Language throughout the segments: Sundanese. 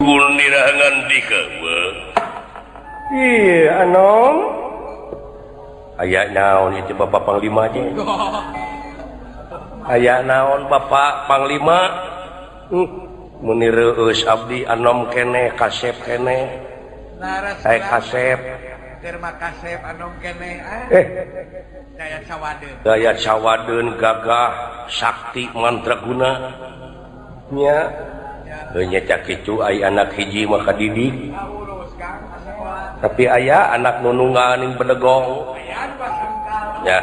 Nirang dika. Iya, Anom. Aya naon itu Bapak Panglima aja. Aya naon Bapak Panglima? Meni reueus abdi anom keneh kasep keneh. Saya kasep. Terima kasep anom keneh. Daya sawadeun. Daya sawadeun gagah sakti mandraguna. Nya. Heunya cak kitu ai anak hiji mah kadidik. Tapi aya anak nu nungganing bedegong. Ya.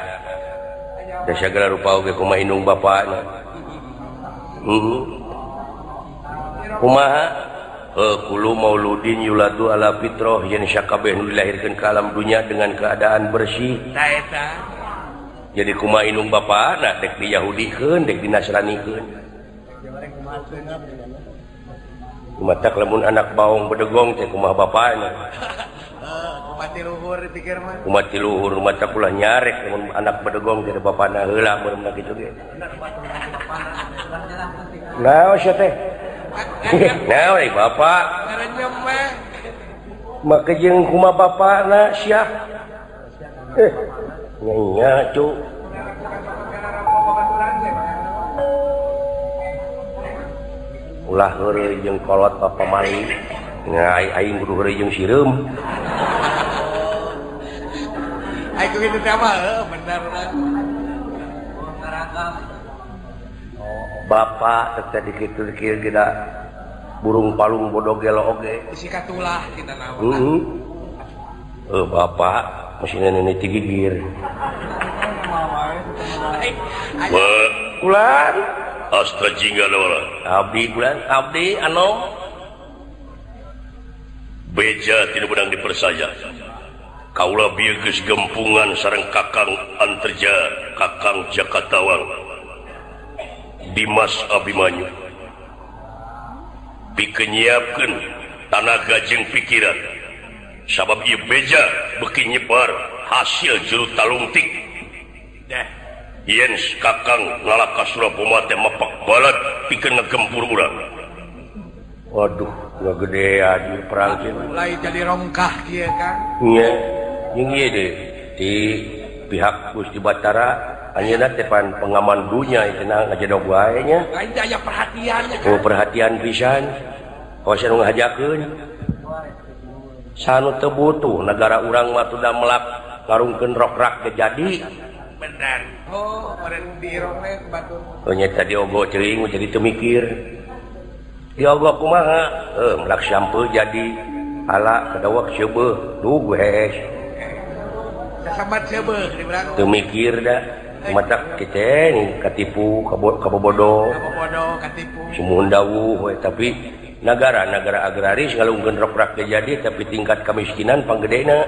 Da sagala rupa oge kumaha indung bapana. Kumaha? Kullu mauludin yuladu ala fitrah yen sakabeh nu dilahirkeun ka alam dunya dengan keadaan bersih. Ta eta. Jadi kumaha indung bapana dek di Yahudikeun dek di Nasranikeun. Matak lamun anak baong bedegong teh kumaha bapana. Kumaha luhur dipikir mah. Kumaha luhur matak ulah nyarek lamun anak bedegong teh bapana heula mun kitu ge. Naon sia teh? Naon euy bapak? Ngarenyem mah. Make jeung kumaha bapana sia? Nya cu. Ulah heureuy jeung kolot bapa mali. Ngai aing kudu heureuy jeung sireum. Ai ku kitu teh mah bener. Bapak teh dikitu kieu ge da burung palung bodoh gelo oge. Bisi katulah kita naon. Heeh. Bapak mesinna nenek ti gigir. Ulan Astra jingga dawala. Abdi bulan abdi anom beja tidak menang dipersaya. Kaula bieu geus gempungan sareng Kakang Anterja, Kakang Jakatawang, Dimas Abimanyu. Pikeun nyiapkeun tanaga jeung pikiran. Sabab ieu beja beuki nyebar hasil juru talungtik. Deh. Yen Kakang ngalaka Suraboma teh mepak balad pikeun ngegempur urang. Waduh, ngagedean ieu perang teh. Mulai jadi rongkah kieu Kang. Nya, jeung ieu deui di pihak Gusti Batara anjeunna teh pan pengaman dunya cenah ngajedog wae nya. Lain teh aya perhatian nya. Oh, perhatian pisan. Kawas anu ngahajakeun. Sanu teu butuh nagara urang mah tuh da melak ngarungkeun rokrak ge jadi. Benar. Oh, meureun di irong batur. Oh nya tadi ogo ceuing jadi teu mikir. Diogo kumaha? Melak sampeu jadi ala kadawak seubeuh duh hees. Sasambat seubeuh di urang. Teu mikir da. Matak kitu nih katipu kabobodo. Kabobodo katipu. Sumuhun dawuh we tapi nagara-nagara agraris ngalungkeun rokrak ge jadi tapi tingkat kemiskinan panggedena.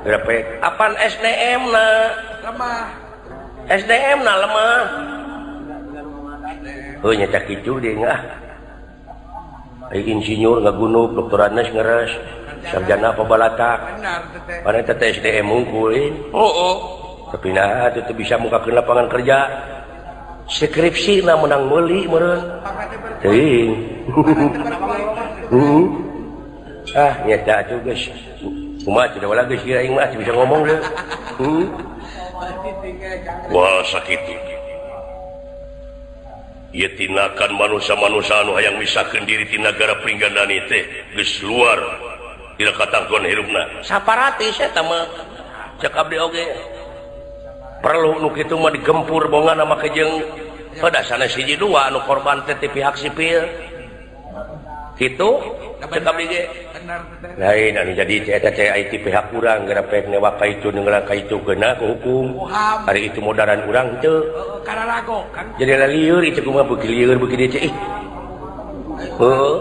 Berapa? Apan SDM na? Lemah. SDM na lemah. Heuh nya cak kitu deui ah. Ai insinyur ngagunuk, doktoranna ngeres, sarjana pabalatak. Benar teh. Padahal teh SDM unggul. Heeh. Tapi nah teu bisa mukakeun lapangan kerja. Skripsi na menang meuli meureun. Teuing. Ah nya teh atuh geus. Kumaha tidak wala geus ieu aing mah bisa ngomong deui. Wah sakitu. Ieu tinakan manusia-manusia anu hayang misahkeun diri ti nagara Pringgandani teh geus luar dina katangkon hirupna. Saparatis eta mah cek abdi oge. Perlu nu kitu mah digempur bongana make jeung pedasana siji dua anu korban teh ti pihak sipil. Kitu cek abdi ge. Lain anu jadi eta teh ai ti pihak urang geura pek newak ka itu ngeurang ka itu geuna ku hukum. Ari itu modaran urang teu. Kararago kan. Jadi lieur itu kumaha beuki lieur beuki dieu ih. Heuh.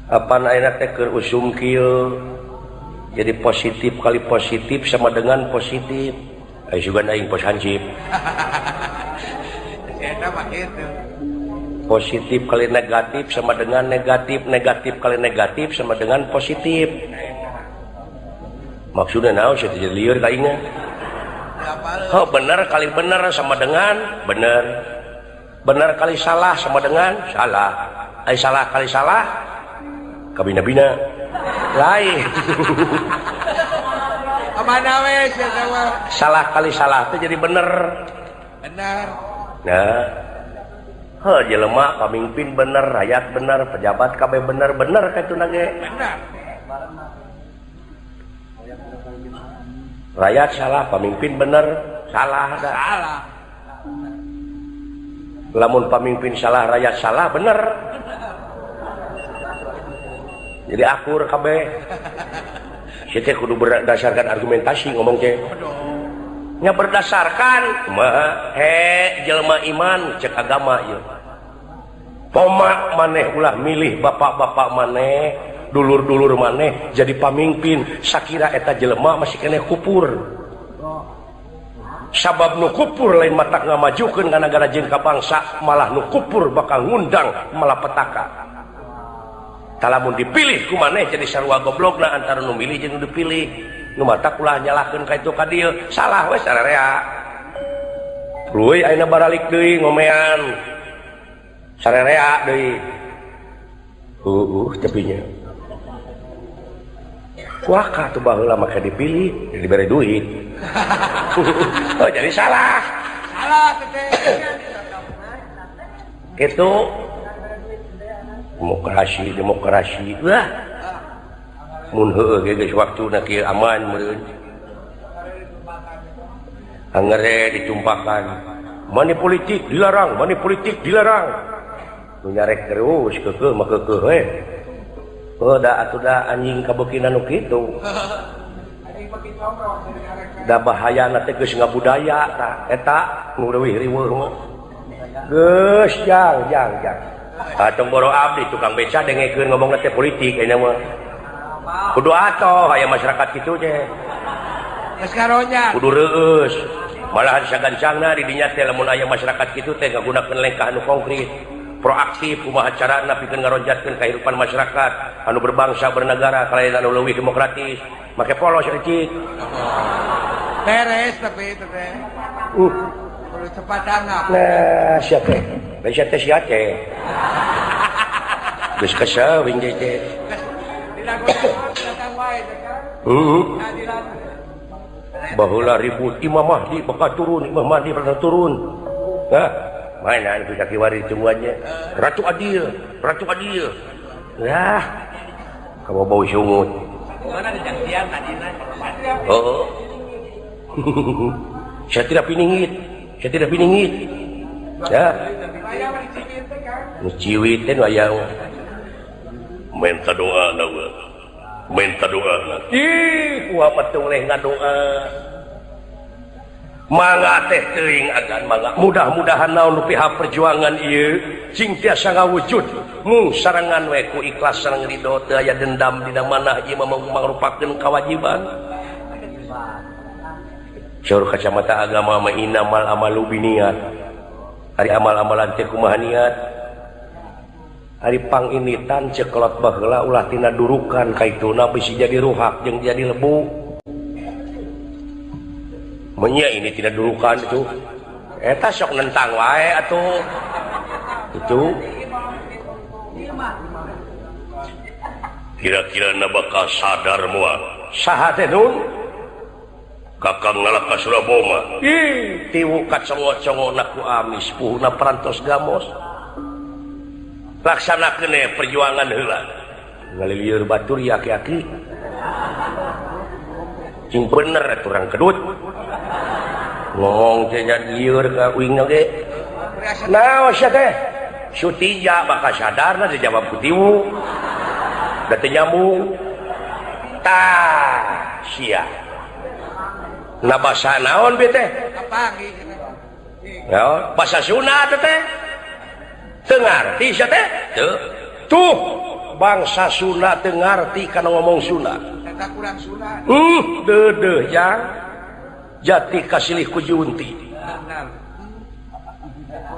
Apan ayeuna teh keur usum kieu. Jadi positif kali positif sama dengan positif. Ai sugan aing pos hansip. Eta mah kitu. Positif kali negatif sama dengan negatif, negatif kali negatif sama dengan positif. Maksudnya naon sih jadi lieur ka aing. Oh, benar kali benar sama dengan benar. Benar kali salah sama dengan salah. Ai salah kali salah kabina-bina lain. Kemana we sia salah kali salah teh jadi bener. Bener. Nah, heuh jelema pamimpin bener, rakyat bener, pejabat kabeh bener, bener kitu na ge. Bener. Rakyat salah, pamimpin bener, salah dah. Salah. Lamun pamimpin salah, rakyat salah, bener. Jadi akur kabeh. Sia teh kudu berdasarkan argumentasi ngomong teh. Nya berdasarkan kumaha he jelema iman cek agama ieu. Poma maneh ulah milih bapak-bapak maneh, dulur-dulur maneh jadi pamimpin sakira eta jelema masih keneh kupur. Sabab nu kupur lain matak ngamajukeun ka nagara jeung ka bangsa, malah nu kupur bakal ngundang malapetaka. Talamun dipilih ku maneh jadi sarua goblokna antara nu milih jeung nu dipilih. Nu matak ulah nyalahkeun ka itu ka dieu, salah we sararea. Lueuy ayeuna baralik deui ngomean. Sararea deui. Tepinya. Wah, tuh baheula make dipilih, dibere duit. Oh, jadi salah. Salah teh. Kitu demokrasi, demokrasi. Wah. Mun heueuh ge geus waktuna kieu aman meureun. Angere ditumpakan. Money politik dilarang, money politik dilarang. Nu nyarek terus keukeuh mah keukeuh we. Oh, da atuh da anjing kabeukina nu kitu. Da bahayana teh geus ngabudaya tah eta nu leuwih riweuh mah. Geus jang jang jang. Atong boro abdi tukang beca dengekeun ngomongna teh politik ayeuna mah. Kudu atoh aya masyarakat kitu teh. Geus karonya. Kudu reueus. Malahan sagancangna di dinya teh lamun aya masyarakat kitu teh ngagunakeun lengkah anu konkret. Proaktif kumaha carana pikeun ngaronjatkeun kahirupan masyarakat anu berbangsa bernegara kalayan anu leuwih demokratis make polos eucik beres tapi itu teh kudu cepat tanggap. Nah sia teh lain sia teh sia teh geus kesel wing teh datang wae teh kan baheula ribut Imam Mahdi bakal turun, Imam Mahdi bakal turun. Hah? Mana anu kaki wari tungguannya Ratu Adil, Ratu Adil. Lah, kamu bau sungut. Mana dijanjian tadina? Oh. Saya tidak piningit, saya tidak piningit. Ya. Nu ciwit teh nu aya. Minta doa na we. Minta doa na. Ih, kuah petung leh ngadoa. Mangga teh teuing agan mangga. Mudah-mudahan naon nu pihak perjuangan ieu cing tiasa ngawujud mung sarengan we ku ikhlas sareng ridho teu aya dendam dina manah ieu mah mangrupakeun kawajiban. Saur kacamata agama mah innamal amalu binniyat. Ari amal-amalan teh kumaha niat? Ari panginitan cekelot baheula ulah tina durukan kaituna bisi jadi ruhak jeung jadi lebu. Menya ini tidak durukan itu. Eta sok nentang wae atuh. Itu kira-kira na bakal sadar moal. Saha teh nun? Kakang ngalaka Suraboma. Ih, tiwu kacongo-congona ku amis puhuna parantos gamos. Laksanakeun perjuangan heula. Ngalilieur batur ya aki-aki. Cing bener atuh urang kedut. Ngomong teh jadi lieur ka uingna ge. Naon sia teh? Sutija bakal sadarna dijawab ku tiwu. Da teu nyambung. Tah sia. Na basa naon bieu teh? Naon? Basa Sunda teh teh. Teu ngarti sia teh? Teu. Tuh bangsa Sunda teu ngarti kana ngomong Sunda. Eta kurang Sunda. Deudeuh jang. Jati kasilih ku junti.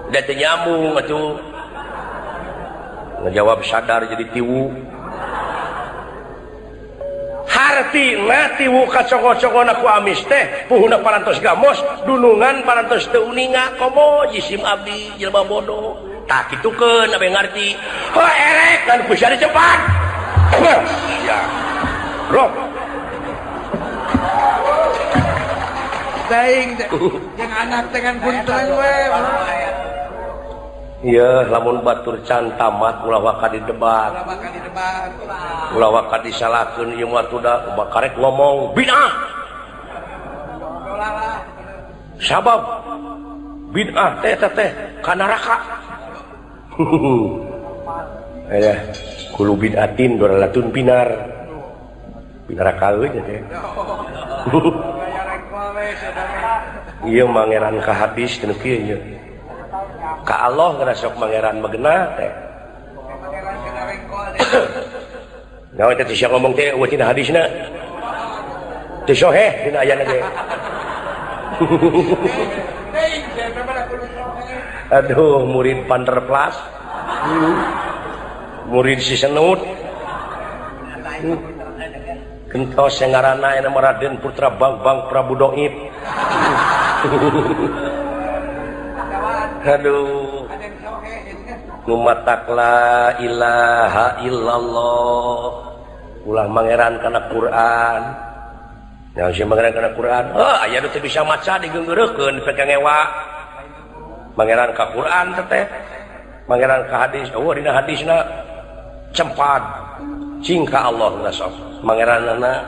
Da teu nyambung atuh. Ngajawab sadar jadi tiwu. Hartina tiwu kacongo-congona ku amis teh puhuna parantos gamos dunungan parantos teu uninga komo jisim abdi jelema bodoh Tak kitukeun abe ngarti. Heuh erek kan ku sia dicepat. Ya. Roh. Daing jeung anak dengan bunteung we. Iya, lamun batur can tamat ulah waka didebat. Ulah waka disalahkeun ieu mah tuda karek ngomong bid'ah. Sabab bid'ah teh teh ka neraka. Aya kulo bid'atin dolalatun binar. Binaraka euy teh. Ieu mangeran ka hadis teu kieu nya. Ka Allah geus sok mangeran magena teh. Naon teh sia ngomong teh eueuh tina hadisna. Teu soheh dina ayana ge. Aduh, murid Panderplas. Murid si Senut. Kentos yang ngaranna aya Raden Putra Bangbang Prabu Doib. Aduh. Nu matak la ilaha illallah. Ulah mangeran kana Quran. Nah, si mangeran kana Quran. Heuh, aya nu teu bisa maca digeunggeureukeun dipake ngewa. Mangeran ka Quran teh. Mangeran ka hadis, eueuh dina hadisna cempad. Cing ka Allah sok. Mangeranana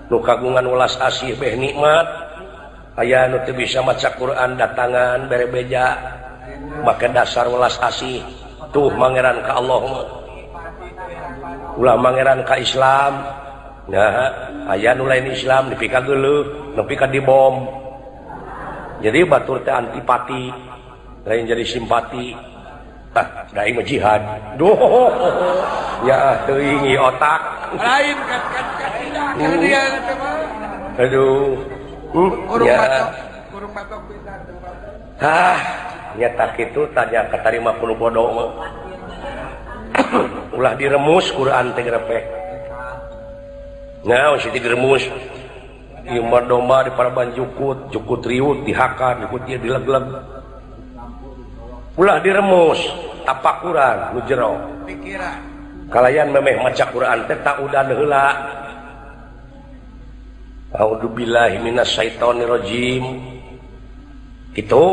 nu kagungan welas asih beh nikmat. Aya nu teu bisa maca Quran datangan bere beja make dasar welas asih tuh mangeran ka Allah mah. Ulah mangeran ka Islam. Nah, aya nu lain Islam nepi ka geuleuh, nepi ka dibom. Jadi batur teh antipati, lain jadi simpati. Ah, da ieu mah jihad. Duh. Ya teuing ieu otak. Lain kan kan dia teh mah. Aduh. Ya. Ah, nyata kitu tanya katarima kudu bodoh mah. Ulah diremus Quran teh grepek. Nah, si diremus. Ieu mah domba di paraban jukut, jukut riut dihakan, jukut ieu dileg-leg. Ulah diremus, tapakuran nu jero. Pikiran. Kalayan memeh maca Quran teh tak udan heula. A'udzubillahi minasyaitonirrajim. Itu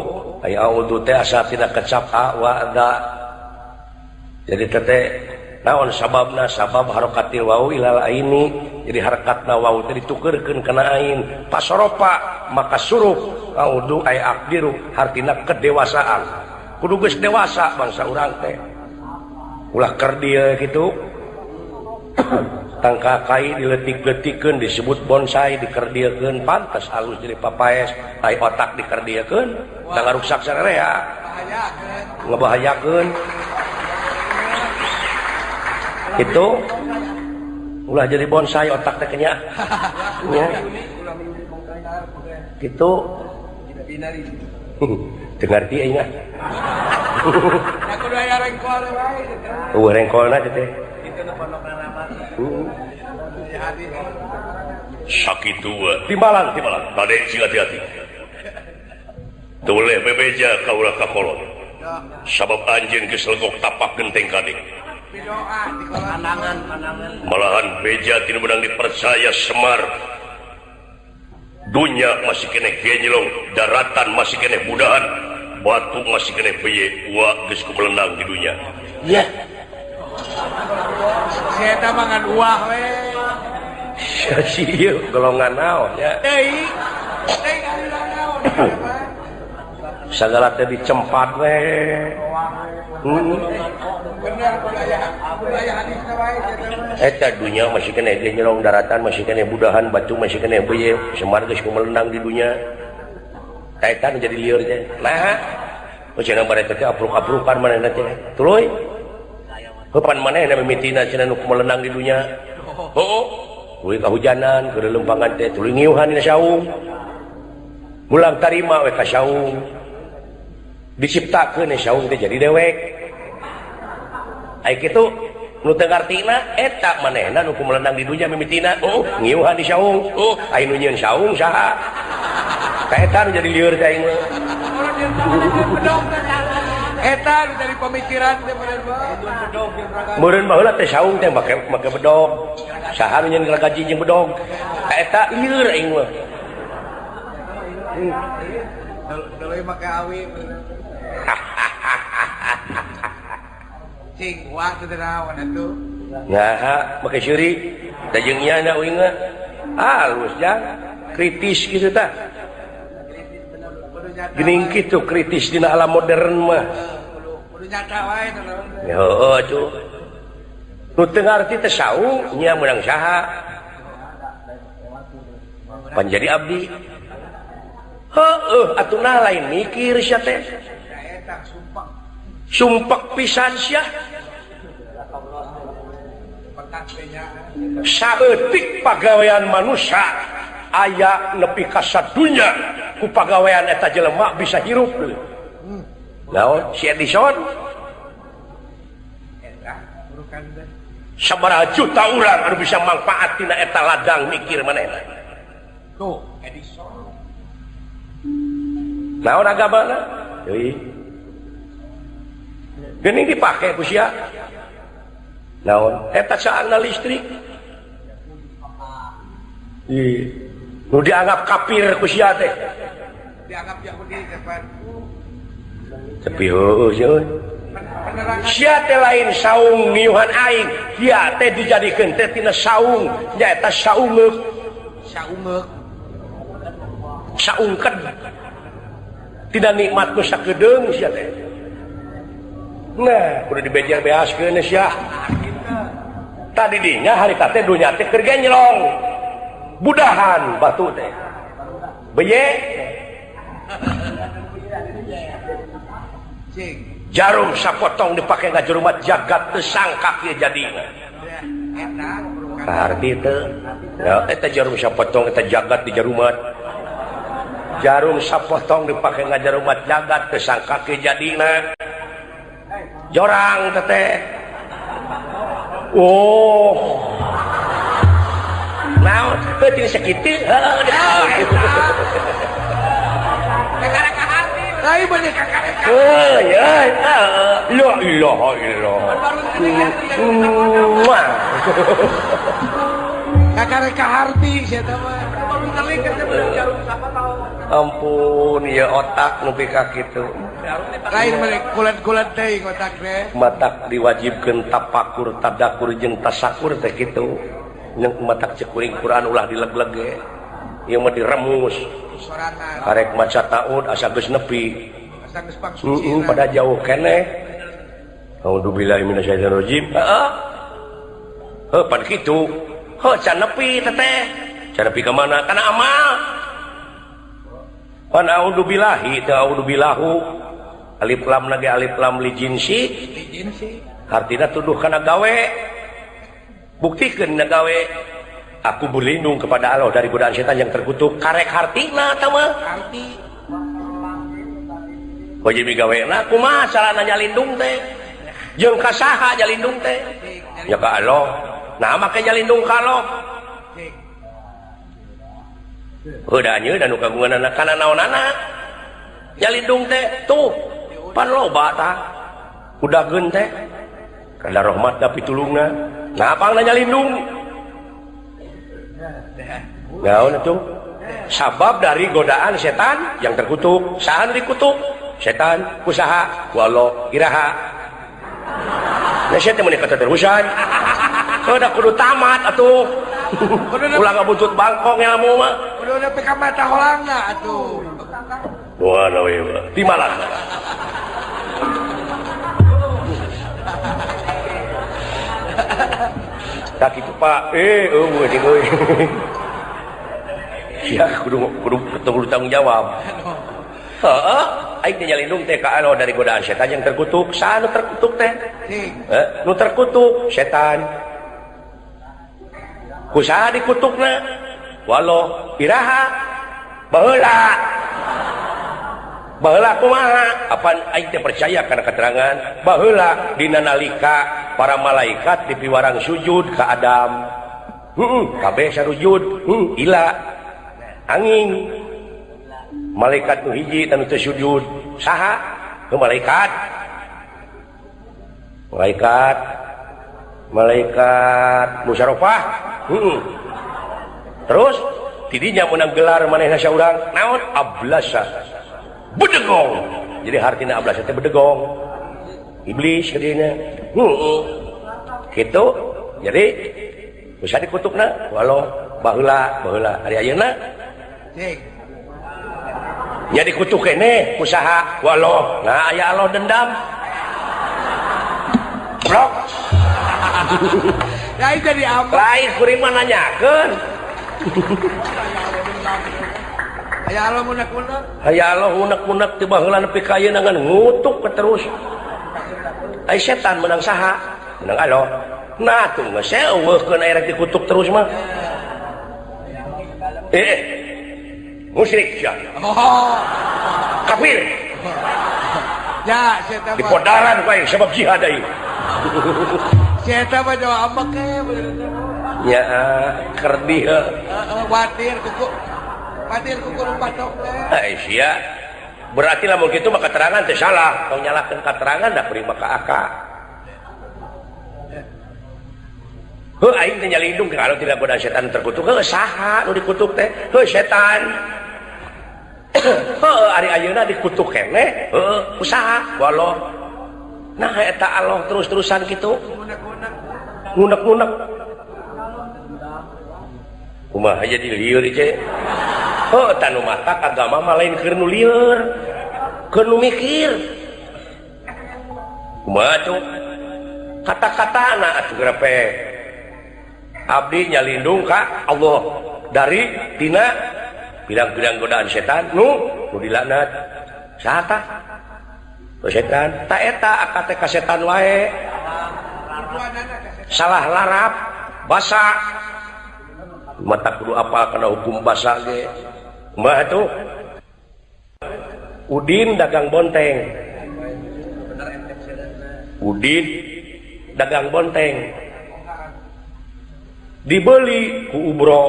aya a'udzu teh asa tina kecap a wa da. Jadi teh naon sababna? Sabab harakatil wau ilal aini. Jadi harakatna wau teh ditukeurkeun kana ain. Pasoropa maka suruh a'udzu ay aqdiru hartina kedewasaan. Kudu geus dewasa bangsa urang teh. Ulah kerdil kitu. Tangka kai diletik-letikeun disebut bonsai dikerdilkeun pantas halus jadi papaes ai otak dikerdilkeun da ngaruksak sararea ngebahayakeun itu ulah jadi bonsai otak teh nya nya kitu teu ngarti aing ah kudu aya rengkol wae eueuh rengkolna teh. Sakitu we. Timbalan, timbalan. Kade sing hati-hati. Teu boleh bebeja ka ulah ka kolot. Sabab anjeun geus legok tapak genteng kade. Malahan beja tinu menang dipercaya Semar. Dunya masih keneh genyelong, daratan masih keneh budahan, batu masih keneh beye, wa geus kumelenang di dunya. Ya. Si eta mah ngan uah we. Si ieu golongan naon nya? Teuing. Teuing aliran naon. Sagala teh dicempat we. Bener kudu aya hadisna wae eta dunya masih keneh genyelong, daratan masih keneh budahan, batu masih keneh beye, Semar geus kumelenang di dunya. Eta nu jadi lieur teh. Nah, cenah bare teh apruk-aprukan manehna teh. Tuluy. Kapan manehna mimitina cenah nu kumelenang di dunya. Heuh. Tuluy kahujanan, keur lempangan teh tuluy ngiuhan dina saung. Mulang tarima we ka saung. Diciptakeun saung teh jadi dewek. Ai kitu nu teu ngartina eta manehna nu kumelenang di dunya mimitina. Oh, ngiuhan di saung. Oh, ai nu nyieun saung saha? Ka eta nu jadi lieur ka aing mah. Eta dari pemikiran teh meureun baheula teh saung teh make bedog. Saha nu nyeun gaji jeung bedog. Eta lieur aing mah. Deui make awi. Cing wa teh naon atuh. Nah, make seuri da jeung ieu na uing mah. Halus jang, kritis kitu tah. Geuning kitu kritis dina alam modern mah. Kudu nyata wae heueuh atuh. Nu teu ngarti teh saung nya meunang saha. Pan jadi abdi. Heueuh atuh nah lain mikir sia teh. Sumpek pisan sia. Saeutik pagawean manusia aya nepi ka sadunya ku pagawean eta jelema bisa hirup deui. Naon si Edison? Sabaraha juta urang anu bisa manfaat tina eta ladang mikir manehna. Tuh, Edison. Naon agamana? Deui. Geuning dipake ku sia. Naon? Eta saangna listrik. Ih, nu dianggap kafir ku sia teh. Dianggap Yahudi kapan? Tapi heueuh sia. Sia teh lain saung niuhan aing, sia teh dijadikeun teh tina saung, nyaeta saungeuk. Saungeuk. Saungkeun. Tidak nikmat nu sakedeung sia teh. Nah, kudu dibejer beaskeun sia. Tadi dinya harita teh dunya teh keur genjlong. Budahan batu teh. Beye. Jarum sapotong dipake ngajerumat jagat teu sangka kieu jadina. Arti teu. Ya eta jarum sapotong eta jagat di jarumat. Jarum sapotong dipake ngajerumat jagat teu sangka kieu jadina. Jorang teteh. Oh. Naon teuting sakitu heueuh. Lain bener kakak. Heuh ya. La ilaha illallah. Kakak harti sia teh mah. Baru telik teh jarum sapotong. Ampun ya otak nu ka kitu. Lain merek kulat-kulat teh otak teh. Matak diwajibkeun tapakur, tadakur jeung tasakur teh kitu. Jeung matak cek kuring Quran ulah dileg-leg ge. Ieu mah diremus. Karek maca taud asa geus nepi. Asa geus pangsuci. Pada jauh keneh. Auzubillahi minasyaitonirrajim. Heeh. Heuh pan kitu. Heuh can nepi teteh. Can nepi ka mana? Kana amal. Pan auzubillahi teu auzubillahu. Alif lam lagi alif lam li jinsi. Li jinsi. Artina tuduh kana gawe. Buktikeun na gawe. Aku berlindung kepada Allah dari godaan setan yang terkutuk. Karek hartina eta mah. Harti. Wajib gawena kumaha carana nyalindung teh? Jeung ka saha nyalindung teh? Ya ka Allah. Nah make nyalindung ka Allah. Heuh da nu kagunganana kana naonana? Nyalindung teh tuh pan loba tah. Udageun teh. Kada rahmat da pitulungna. Nah pangna nyalindung. Naon atuh? Sabab dari godaan setan yang terkutuk. Saha nu dikutuk? Setan kusaha ku Allah iraha. Nah sia teh meuni katerusan. Heuh da kudu tamat atuh. Ulah ngabuntut bangkong ilmu mah. Kudu nepi ka mata holangna atuh. Wah, we mah. Timalah. Tak itu Pak, eueuh jeung euy. Sia kudu kudu tanggung jawab. Heeh, aing teh nyalindung teh ka Allah dari godaan setan yang terkutuk. Saha nu terkutuk teh? Nu terkutuk setan. Kusaha dikutukna? Walo iraha baheula. Baheula kumaha? Apan aing teh percaya kana keterangan baheula dina nalika para malaikat dipiwarang sujud ka Adam. Kabeh sarujud, ila angin. Malaikat nu hiji tanu teu sujud. Saha? Nu malaikat. Malaikat malaikat musyarakah. Terus tidinya menang gelar manehna saurang naon ablasa bedegong. Jadi hartina ablasa teh bedegong. Iblis jadinya. Gitu. Jadi bisa dikutukna walau baheula baheula ari ayeuna. Cik. Nya dikutuk keneh usaha walau. Nah aya Allah dendam. Blok. Lain jadi apa? Lain kuring mah nanyakeun. Aya Allah unek-unek. Aya Allah unek-unek teu baheula nepi ka ayeuna ngan ngutuk terus. Ai setan menang saha? Menang Allah. Nah tuh geus eueuhkeun aya rek dikutuk terus mah. Musyrik sia. Oh. Kafir. Ya, setan. Dipodaran ku aing sebab jihad aing. Si eta mah jauh ambek e. Ya, kerdih. Heeh, watir kuku. Watir kuku patok teh. Eh, sia. Berarti lamun kitu mah keterangan teh salah. Tong nyalahkeun keterangan da kuring mah ka aka. Heuh aing teh nyalindung kalau tidak godaan setan terkutuk. Heuh saha nu dikutuk teh? Heuh setan. Heuh ari ayeuna dikutuk keneh. Heuh usaha walau. Nah eta Allah terus-terusan kitu. Ngunek-ngunek. Kumaha jadi lieur ieu? Heuh tanu matak agama mah lain keur nu lieur. Keur nu mikir. Kumaha tuh? Kata-katana atuh gerepe. Abdi nyalindung ka Allah dari tina pirang-pirang godaan setan nu dilaknat. Saha tah? Setan tak eta akad teh ka setan wae. Salah larap basa. Mata kudu apal kana hukum basa ge. Kumaha tuh? Udin dagang bonteng. Udin dagang bonteng. Dibeli ku Ubro.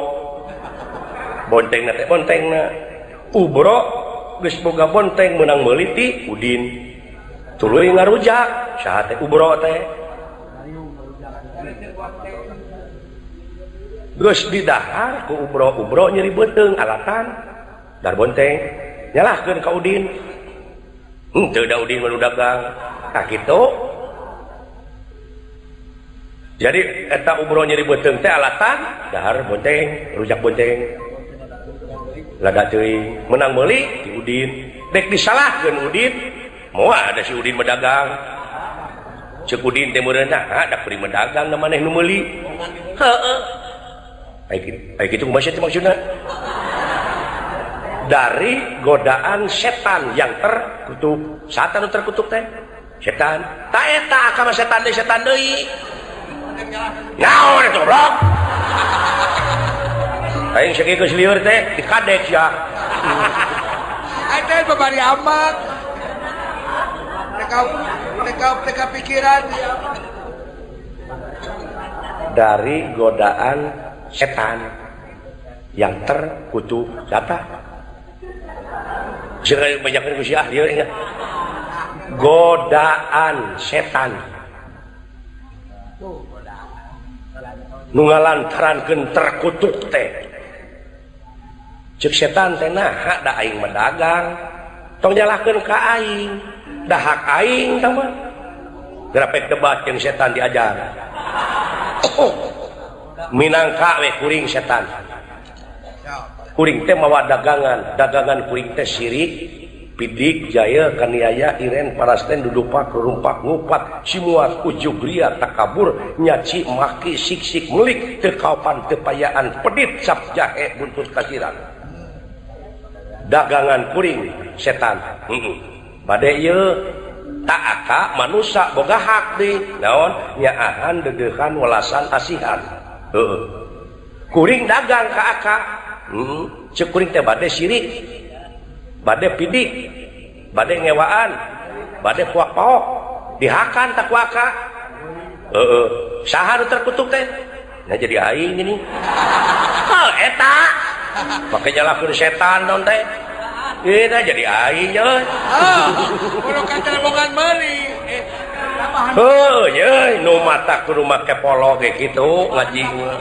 Bontengna teh bontengna. Ubro geus boga bonteng meunang meuli ti Udin. Tuluy ngarujak saha teh Ubro teh. Geus didahar ku Ubro, Ubro nyeri beuteung alatan dar bonteng nyalahkeun ka Udin. Henteu da Udin mah nu dagang. Tah kitu. Jadi eta Ubro nyeri beuteung teh alatan dahar bonteng, rujak bonteng. Lada teuing menang meuli ti Udin. Dek disalahkeun Udin. Moal ada si Udin medagang. Ceuk Udin teh meureun nah da kuring medagang da maneh nu meuli. Heeh. Ai kitu kumaha teh maksudna? Dari godaan setan yang terkutuk. Setan nu terkutuk teh? Setan. Ta eta akama setan deui setan deui. Naon eta goblok? Aing sakieu geus lieur teh dikadek sia. Eta babari amat. Teka pikiran dari godaan setan yang terkutuk. Siapa? Godaan setan nu ngalantarankeun terkutuk teh. Ceuk setan teh nah da aing mah dagang. Tong nyalahkeun ka aing. Dahak aing tah mah. Grapek debat jeung setan diajar. Minangka we kuring setan. Kuring teh mawa dagangan, dagangan kuring teh sirik, pidik, jaya, kaniaya, iren, parasten, dudupak, rumpak, ngupat, simuat, ujug, ria, takabur, nyaci, maki, siksik, melik, tekaopan, tepayaan, pedit, cap, jahe, buntut kasiran. Dagangan kuring setan. Bade ieu tak aka manusa boga hak deui. Naon? Nyaahan, deudeuhan, welasan, asihan. Heeh. Kuring dagang ka aka. Ceuk kuring teh bade sirik, bade pidik, bade ngewaan, bade puak-paok, dihakan tak ku aka. Heeh. Saha nu terkutuk teh? Nah jadi aing gini. Heuh eta. Make nyalahkeun setan naon teh? Ieu teh jadi aing euy. Ah, kudu katelebongan meuli. Heuh ye nu mata kudu make polo ge kitu ngaji mah.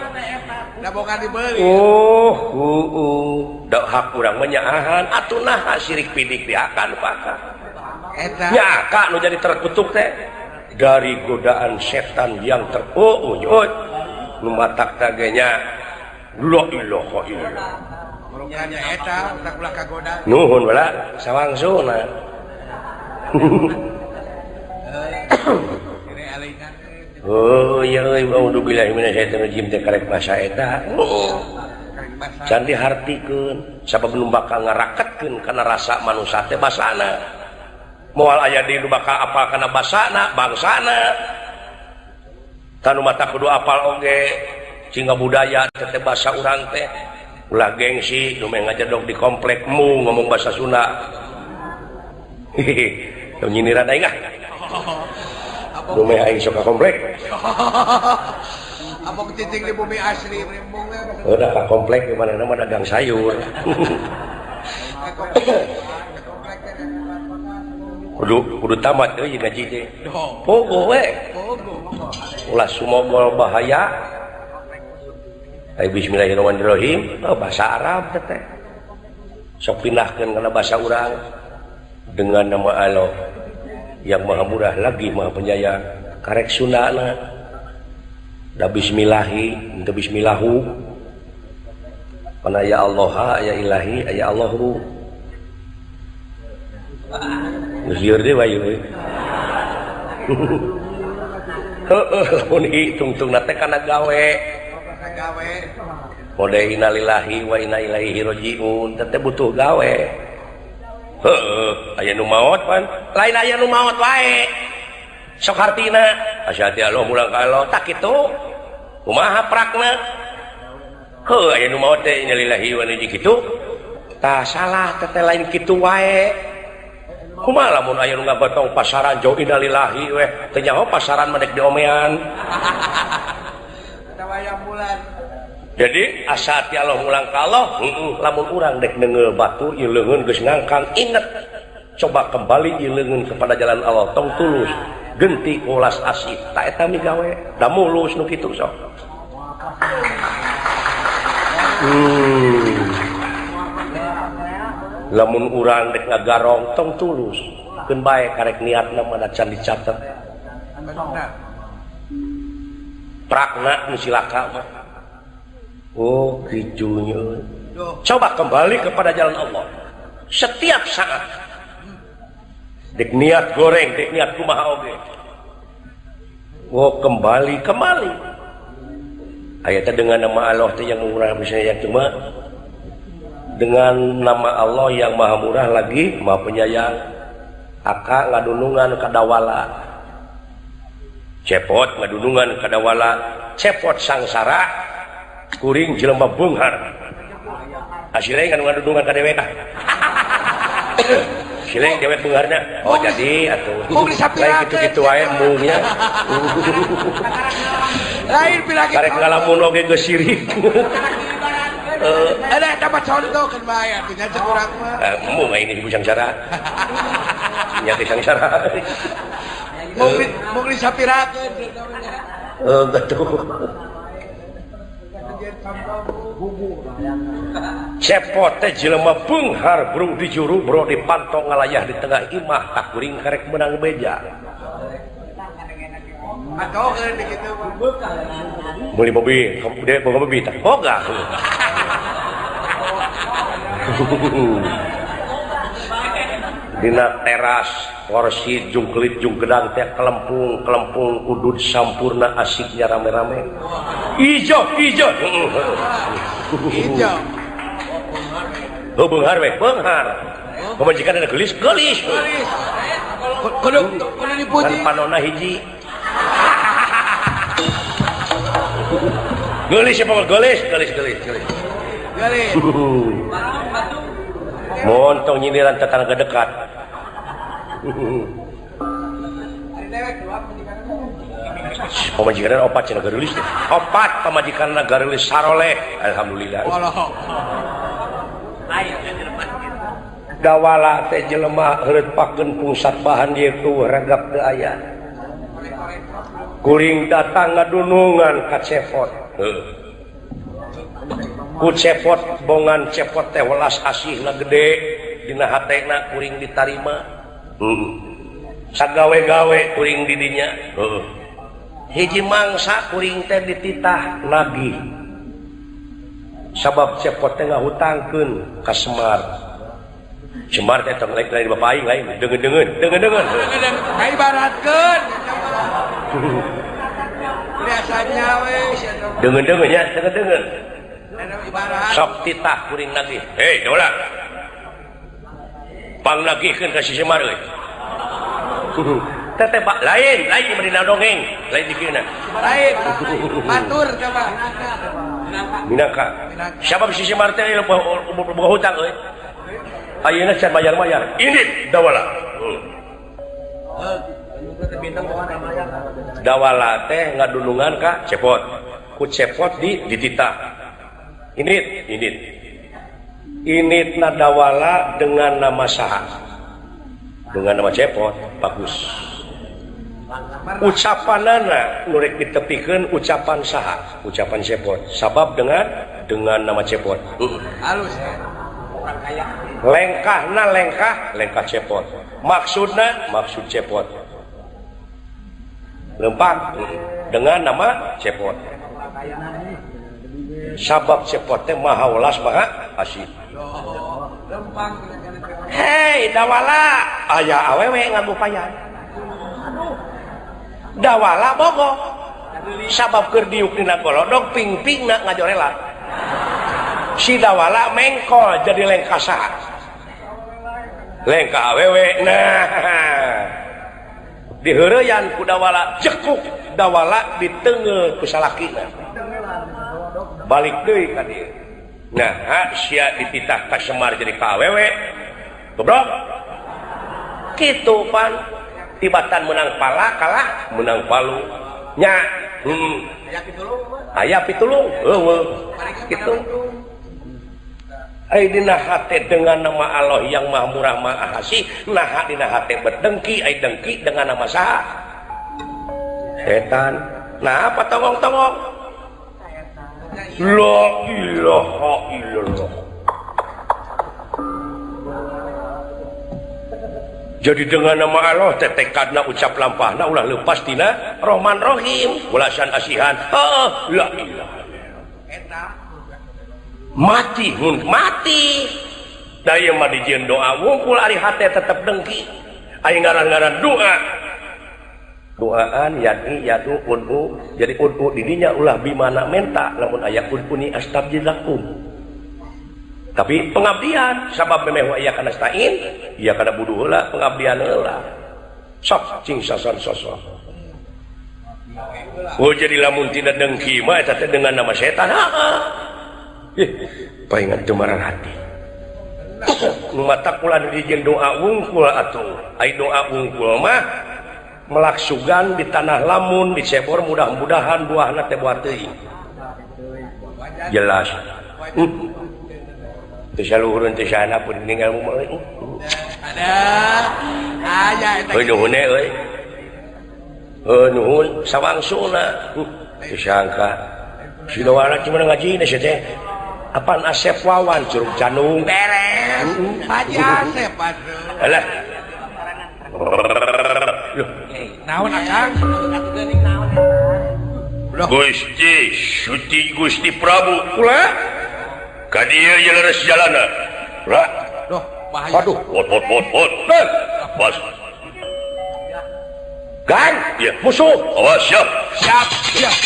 Da boga dibeli. Oh, heueuh. Da hak urang mah nyaahan atuh naha sirik pidik diakan paka. Eta. Nya aka nu jadi terkutuk teh dari godaan setan yang oh nu matak teh nya la ilaha illallah. Nya eta ulah ulah kagoda. Nuhun bala sawangsuna. Oh ya euy auzubillahi minasyaitonir rajim teh karek basa eta. Can dihartikeun sabab nu bakal ngaraketkeun kana rasa manusa teh basana. Moal aya di nu bakal apal kana basana, bangsana. Tanu mata kudu apal oge cingga budaya teh basa urang teh. Ulah gengsi nu meh ngajedog di komplek mu ngomong bahasa Sunda. Hehehe, tong nyindiran aing ah. Nu meh aing sok ka komplek. Abok cicing di bumi asli rimbung we. Udah ka komplek di mana mah dagang sayur. Kudu tamat euy ngaji teh. Pogo we. Ulah sumogol bahaya. Ai bismillahirrahmanirrahim, oh, bahasa Arab teh. Sok pindahkeun kana bahasa urang dengan nama Allah yang maha murah lagi maha penyayang. Karek Sundana. Da bismillahi, henteu bismillahu. Kana ya Allah, ya ilahi, ya Allahu. Geus lieur deui wae euy. Heueuh, lamun hitungtungna teh kana gawe. Gawe. Mode innalillahi wa inna ilaihi rajiun, teh butuh gawe. Heueuh, aya nu maot pan. Lain aya nu maot wae. Sok hartina, asyhadu Allah mulang ka Allah, tak kitu. Kumaha prakna? Heuh, aya nu maot teh innalillahi wa inna ilaihi kitu. Tah salah teh lain kitu wae. Kumaha lamun aya nu ngagotong pasaran jauh innalillahi weh, teu nyaho pasaran mah dek diomean. Jadi asa ti Allah mulang ka Allah, lamun urang dek neungeul batu ieu leungeun geus ngangkang, inget coba kembali ieu leungeun kepada jalan Allah tong tulus genti ulas asih ta eta migawe da mulus nu kitu sok. Lamun urang dek ngagarong tong tulus keun bae karek niatna mah can dicatet. Prakna nu silaka mah. Oh kicunya. Coba kembali kepada jalan Allah setiap saat. Dek niat goreng, dek niat kumaha oge. Oh kembali, kembali. Ayatnya dengan nama Allah teh yang murah bisa yang cuma dengan nama Allah yang maha murah lagi maha penyayang. Aka ngadunungan kadawala. Cepot ngadunungan kadawala, cepot sangsara. Kuring jelema beunghar. Asileng kan ngadunungan ka dewek ah. Sileng dewek beungharna. Oh jadi atuh. Lain kitu-kitu wae mungnya. Lain pilagi. Karek ngalamun oge geus sirik. Ada dapat contoh kan bae atuh nya cek urang mah. Mung aing di sangsara. Nya di sangsara. Mung disapirakeun. Heuh betul. Cepot teh jelema beunghar bro di juru bro di pantong ngalayah di tengah imah tak kuring karek menang beja. Beli mobil, dia boga mobil tak boga. Dina teras porsi jungkelit jungkedang teh kelempung kelempung udud sampurna asiknya rame-rame. Ijo ijo ijo. Oh beunghar we, beunghar. Pamajikan ada geulis, geulis. Kudu kudu dipuji. Kan panona hiji. Geulis ya pokok geulis, geulis geulis geulis. Geulis. Montong nyindiran tetangga dekat. Pamajikan opat cenah gareulis teh. Opat pamajikan gareulis saroleh. Alhamdulillah. Dawala teh jelema heureut pakeun pungsat bahan ieu tuh ragap teu aya. Kuring datang ngadunungan ka Cepot. Heeh. Ku Cepot bongan Cepot teh welas asihna gede dina hatena kuring ditarima. Heeh. Sagawe-gawe kuring di dinya. Heeh. Hiji mangsa kuring teh dititah nagih. Sabab Cepot teh ngahutangkeun ka Semar. Semar teh tong lain bapak aing lain deungeun-deungeun, deungeun-deungeun. Ka ibaratkeun. Biasanya we deungeun-deungeun nya, deungeun-deungeun. Sok titah kuring nagih. Hei, dola. Pang nagihkeun ka si Semar euy. Teteh pak lain, lain di dina dongeng, lain di kieuna. Lain. Batur coba. Minangka. Sabab si Semar teh boga hutang euy. Ayeuna can bayar-bayar. Ini dawala. Dawala teh ngadunungan ka Cepot. Ku Cepot di dititah. Init, init. Init nadawala dengan nama saha? Dengan nama Cepot, bagus. Ucapanana nu rek ditepikeun ucapan saha? Ucapan Cepot. Sabab dengan nama Cepot. Halus. Lengkahna lengkah, lengkah Cepot. Maksudna maksud Cepot. Lempang dengan nama Cepot. Sabab Cepot teh maha welas maha asih. Hei dawala, aya awewe ngagupayan. Dawala bogo. Sabab keur diuk dina golodog ping-pingna ngajorelat. Si dawala mengkol jadi lengkah saha? Lengkah awewe. Nah, diheureyan ku dawala, jekuk dawala diteungeul ku salakina. Balik deui ka dieu. Nah, sia dititah ka Semar jadi ka awewe. Goblok. Kitu pan tibatan menang pala kalah menang palu. Nya, aya pitulung. Heueuh. Kitu. Ai dina hate dengan nama Allah yang Maha Murah Maha Asih, nah dina hate berdengki, ai dengki dengan nama saha? Setan. Nah, apa tongong-tongong? La ilaha illallah. Jadi dengan nama Allah teh tekadna ucap lampahna ulah lepas tina Rahman Rahim, welasan asihan. Heeh, la ilaha illallah. Mati mun mati. Da ieu mah dijieun doa wungkul ari hate tetep dengki. Ari ngaran-ngaran doa. Doaan yad'i yadu ud'u. Jadi ud'u didinya ulah bimana menta lamun aya ud'uni astajib lakum. Tapi pengabdian sabab memeh wa iya kana stain, iya kana buduh heula pengabdian heula. Sok cing sason sosok. Oh jadi lamun tina dengki mah eta teh dengan nama setan. Heeh. Ih, paingan teu marah hati. Nu matak ulah dijieun doa wungkul atuh. Ai doa wungkul mah melaksugan di tanah lamun dicebor mudah-mudahan buahna teh buah teuing. Jelas. Teu saluhureun teu sana pun ninggal mah. Ada. Aya eta. Heuh nuhun euy. Heuh nuhun sawangsuna. Teu sangka. Si dawala cuma ngaji sia teh. Apaan Asep Wawan curug Janung. Beres. Haji Asep atuh. Alah. Loh, naon akang? Gusti Suti Gusti Prabu. Ulah. Ka dieu ye leres jalana. Ulah. Duh, bahaya. Aduh, hot hot hot hot. Pas. Gan, ya musuh. Awas siap. Siap, siap.